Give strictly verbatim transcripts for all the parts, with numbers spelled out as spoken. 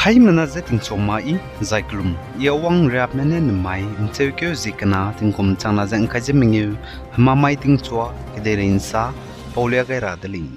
Aimena ze tingchua ma i, zai kelum, i awang riapme ne nemai ’ncheukeu zie kena tingkum changna ze ’ngkai ze mengeu, hemamai tingchua, kedeirei ’nsa, paulia gai ra de lei.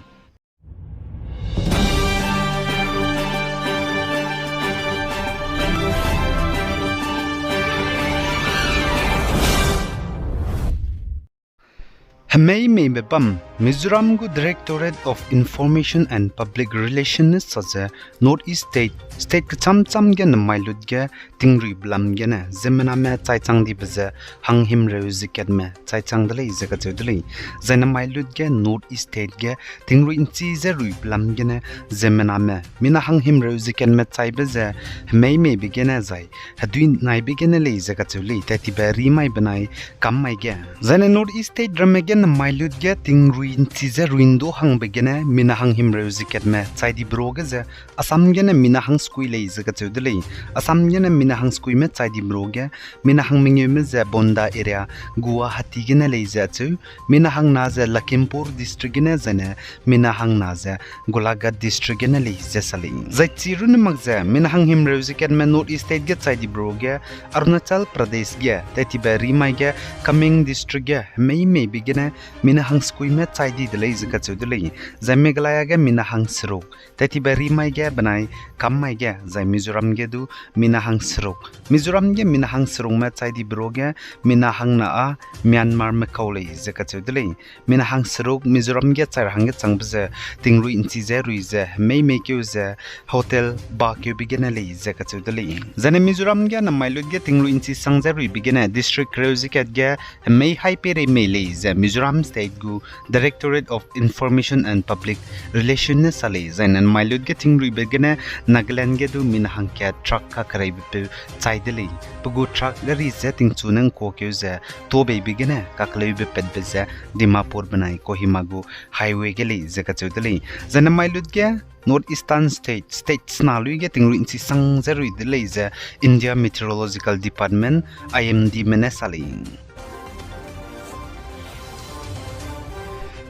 Hemei meibe bam, Mizoram gu Directorate of Information and Public Relation ne sa ze, North East State, state kechâm châm ge nemai lut ge tingrui belam gene ziemmename chaichang dibe ze hanghimreu zie katme chaichang de lei ze kacheu de lei. Zai nemai lut ge North East State ge tingrui ’nchi ze rui belam gene ziemmename mina hanghimreu zie katme chaibe ze hemei meibe gene zai hedui naibe gene lei ze kacheu lei, tat tibe rimai benai kam mai ge. Zaine North East State ramme ge nemai lut ge tingrui ’nchi ze rui ’ndu hangbe gene mina hanghimreu zie katme chai dibe ruage ze Assam gene mina hangsekui lei ze kacheu de lei. Assam gene mina hangsekuime chai dibe ruage, mina hangmengeume ze Bonda area, Guwahati gene lei ze acheu, mina hangna ze Lakhimpur District gene zaine mina hangna ze Golaghat District gene lei ze sa lei. Zai chi runne mak ze mina hanghimreu zie katme North East State ge chai dibe ruage, Arunachal Pradesh ge tat tibe rimai ge Kameng District ge hemei meibe gene mina hangsekuime chai di de lei ze kacheu de lei. Zai Meghalaya ge mina hangseruk, tat tibe rimai ge benai kam mai ge, zai Mizoram ge du mina hangseruk. Mizoram ge mina hangserukme chai dibe ruage, mina hangna â Myanmarme kau lei ze kacheu de lei. Mina hangseruk Mizoram ge chai ra hangge changbe ze tingrui ’nchi ze rui ze hemei meikeu ze hotel bakeube gene lei ze kacheu de lei. Zaine Mizoram ge nemai lut ge tingrui ’nchi sang ze ruibe gene district kereu zie kat ge hemei haî peirei mei lei ze Mizoram State gu Directorate of Information and Public Relation ne sa lei. Zaine nemai lut ge tingruibe gene Nagaland ge du mina hangkat truck kakereibepeu chai de lei. Pe gu truck gari ze tingchu ne ’ngkuakeu ze tuâbeibe gene kakeleube patbe ze Dimapur benai Kohima gu highway ge lei ze kacheu de lei. Zaine nemai lut ge North Eastern State, state sena lui ge tingrui ’nchi sang ze rui de lei ze India Meteorological Department, I M Dme ne sa lei.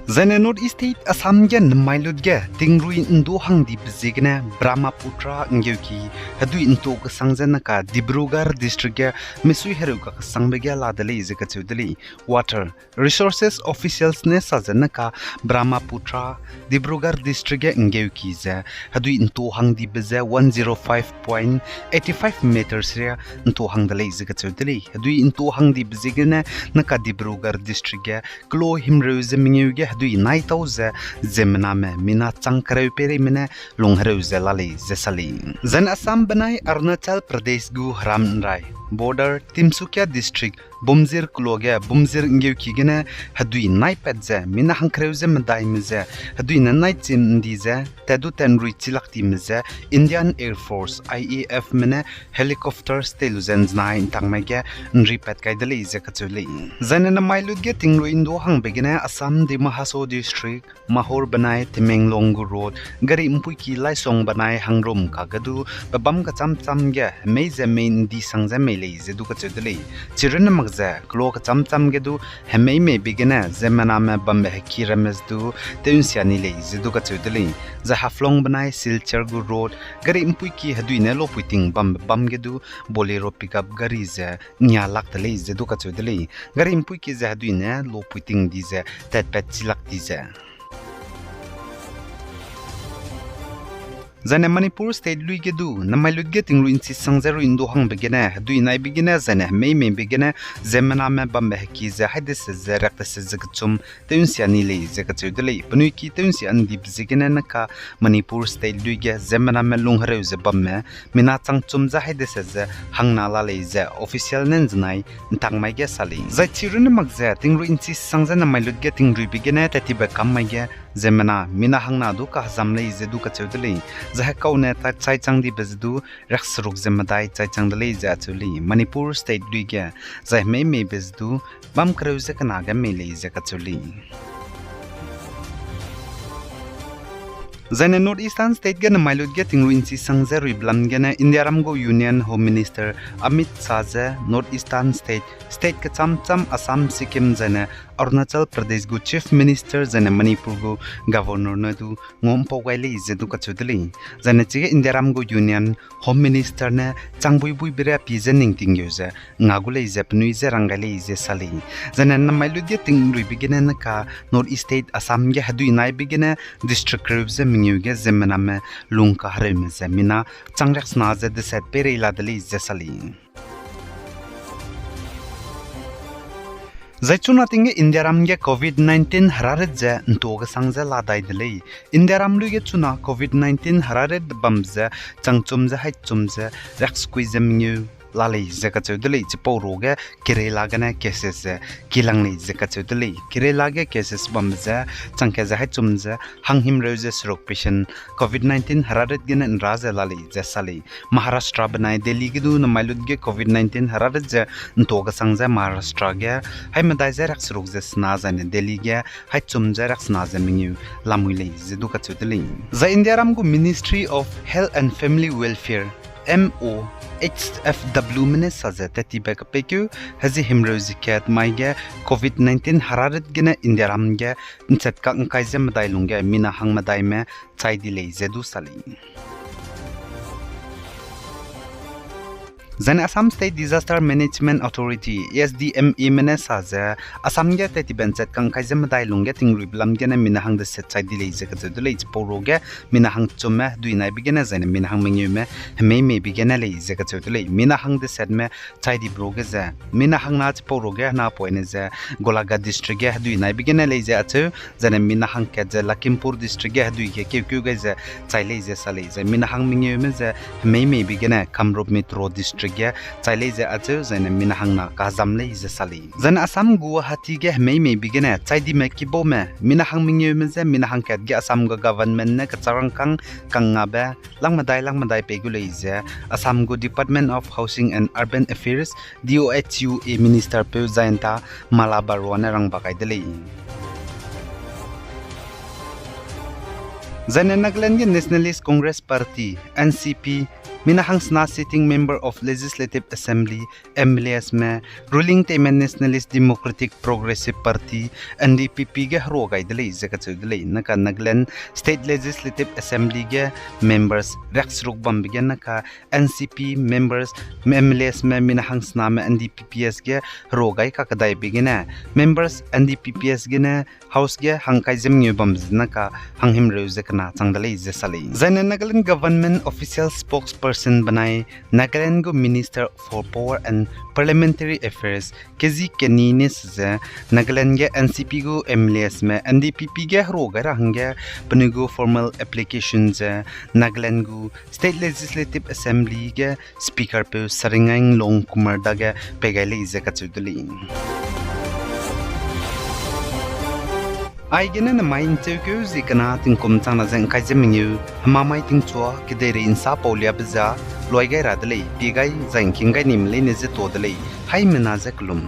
Zaine North East State Assam ge nemai lut ge tingrui ’ndu hang dibe ziegene Brahmaputra ’nggeuki hedui ’ntu kesang ze neka Dibrugarh District ge misui hereu kakesangbe ge la de lei ze kacheu de lei. Water Resources officials ne sa ze neka Brahmaputra, Dibrugarh District ge ’nggeuki ze hedui ’ntu hang dibe ze one zero five point eighty five meters ria ’ntu hang de lei ze kacheu de lei. Hedui ’ntu hang dibe ziegene neka Dibrugarh District ge kelo himreu ze mengeu ge hedui nai tau ze ziemmename mina chang kereu peireime ne lung hereu ze la lei ze sa lei. Zaine Assam benai Arunachal Pradesh gu heram ’nrai border Tinsukia District Bumzir kelo ge Bumzir ’nggeuki gene hedui naipat ze mina hangkereu ze medaime ze hedui ne nai chim ’ndi ze tat du tat ’nrui chilak time ze Indian Air Force, I A Fme ne helicopters tei lu ze ’nzenai ’ntangme ge ’nripat kai de lei ze kacheu lei. Zaine nemai lut ge tingrui ’ndu hangbe gene Assam Dima Hasao District Mahur benai Tamenglong gu road, gari ’mpuiki Laisong benai Hangrum kage du pebâm kechâm châm ge hemei ze mei ’ndi sang ze mei lei ze du kacheu de lei. Chirunne mak ze kelo kechâm châm ge du hemei meibe gene ziemmename bambe heki ramme ze du tew ’nsia ni lei ze du kacheu de lei. Zai Haflong benai Silchar gu road, gari ’mpuiki hedui ne lopuiting bambe bâm ge du Bolero pickup gari ze ’ngia lak de lei ze du kacheu de lei. Gari ’mpuiki ze hedui ne lopuiting di ze tatpat chilak di ze Zaine Manipur State lui ge du nemai lut ge tingrui ’nchi sang ze rui ’ndu hangbe gene hedui naibe gene zaine hemei meibe gene ziemmename bambe heki ze haidese ze riakdese ze kechum tew ’nsia ni lei ze kacheu de lei. Penui ki tew ’nsia ’ndibe ziegene neka Manipur State lui ge ziemmename lung hereu ze bamme mina changchum ze haidese ze hangna la lei ze official ne ’nzenai ’ntangmai ge sa lei. Zai chirunne mak ze tingrui ’nchi sang ze nemai lut ge tingruibe gene tat tibe kam mai ge ziemmena mina hangna du kahezam lei ze du kacheu de lei. Zai hekaune ta chai chang dibe ze du riakseruk ze medai chai chang de lei ze acheu lei. Manipur State lui ge zai hemei meibe ze du bâm kereu ze kena ge mei lei ze kacheu lei. Zaine North Eastern State ge nemai lut ge tingrui ’nchi sang ze rui belam gene Indiaram gu Union Home Minister Amit Shah ze North Eastern State, state kechâm châm Assam, Sikkim zaine Arunachal Pradesh gu Chief Minister zaine Manipur gu Governor ne du ngau mpau gai lei ze du kacheu de lei. Zaine chige Indiaram gu Union Home Minister ne changbuibuibe ria pie ze ning tinggeu ze nga gu lei ze penui je rang gai lei ze sa lei. Zaine namai lut ge tingruibe gene neka North East State Assam ge hedui naibe gene district kereu ze mengeu ge ziemmename lungkahereume ze mina chang riaksena ze deset peirei la de lei ze sa lei. Zai chuna ting ge Indiaram ge Covid nineteen herarit ze ntua kesang ze la dai de lei. Indiaram lui ge chuna Covid nineteen herarit bam ze changchum ze haitchum ze riaksekui ze mengeu la lei ze kacheu de lei. Chipau ruage Kerala gene cases ze kilang lei ze kacheu de lei. Kerala ge cases bambe ze changkat ze haitchum ze hanghimreu ze seruk patient Covid nineteen herarit gene nra ze la lei ze sa lei. Maharashtra benai Delhi ge du namai lut ge Covid nineteen herarit ze ntua kesang ze Maharashtra ge haimedai ze riakseruk ze sena zaine Delhi ge haitchum ze riaksena ze mengeu lamui lei ze du kacheu de lei. Zai Indiaram gu Ministry of Health and Family Welfare, M O H F W me ne sa ze tattibe kapeikeu hezi himreu ze kat mai ge Covid nineteen herarit gene Indiaram ge nchat kak ngkai ze medai lungge mina hang medaime chai di lei ze du sa lei. Zaine Assam State Disaster Management Authority, A S D M A me ne sa ze, Assam ge tattibe nchat kak ngkai ze medai lungge tingruibe lam gene mina hang deset chai di lei ze kacheu de lei. Chipau ruage mina hang chumme hedui naibe gene zaine mina hang mengeume hemei meibe gene lei ze kacheu de lei. Mina hang desetme chai dibe ruage ze mina hang na chipau ruage hena poine ze Golaghat District ge hedui naibe gene lei ze acheu, zaine mina hang kat ze Lakhimpur District ge hedui ge keukeu gai ze chai lei ze sa lei. Zai mina hang mengeume ze hemei meibe gene Kamrup Metro District ge chai lei ze acheu, zaine mina hang na kazam lei ze sa lei. Zaine Assam Guwahati ge hemei meibe gene chai dime kibaume mina hang mengeume je mina hang kat ge Assam gu government ne kecharangkâng kangngabe lang medai lang medai pei gu lei ze Assam gu Department of Housing and Urban Affairs, D O H U A Minister peu Jayanta Malla Baruah ne rang ba gai de lei. Zaine Nagaland ge Nationalist Congress Party, N C P, mina hangsena sitting member of Legislative Assembly, M L As me, ruling teime Nationalist Democratic Progressive Party, N D P P ge herua gai de lei ze kacheu de lei. Naka Nagaland State Legislative Assembly ge members riakseruk bambe ge naka N C P members, M L As me mina hangsename N D P P S ge herua gai kakedaibe gene members N D P P S gene House ge hangkai ze mengeu bam ze naka hanghimreu ze kena chang de lei ze sa lei. Zaine Nagaland government official spokesperson benai Nagaland gu Minister for Power and Parliamentary Affairs, Kezi Kenny ne se ze, Nagaland ge N C P gu M L As me N D P P ge herua gai ra hangge penui gu formal application ze Nagaland gu State Legislative Assembly ge Speaker peu Saringainglong Kumar dage pei gai lei ze kacheu de lei. Aigene nemai ncheukeu zie kena tingkum changna ze ngkai ze mengeu, hemamai tingchua kedeirei nsa pauliabe ze, luai gai ra de lei, pie gai zai ngking gai nime leine ze tuâ de lei, haimena ze kelum.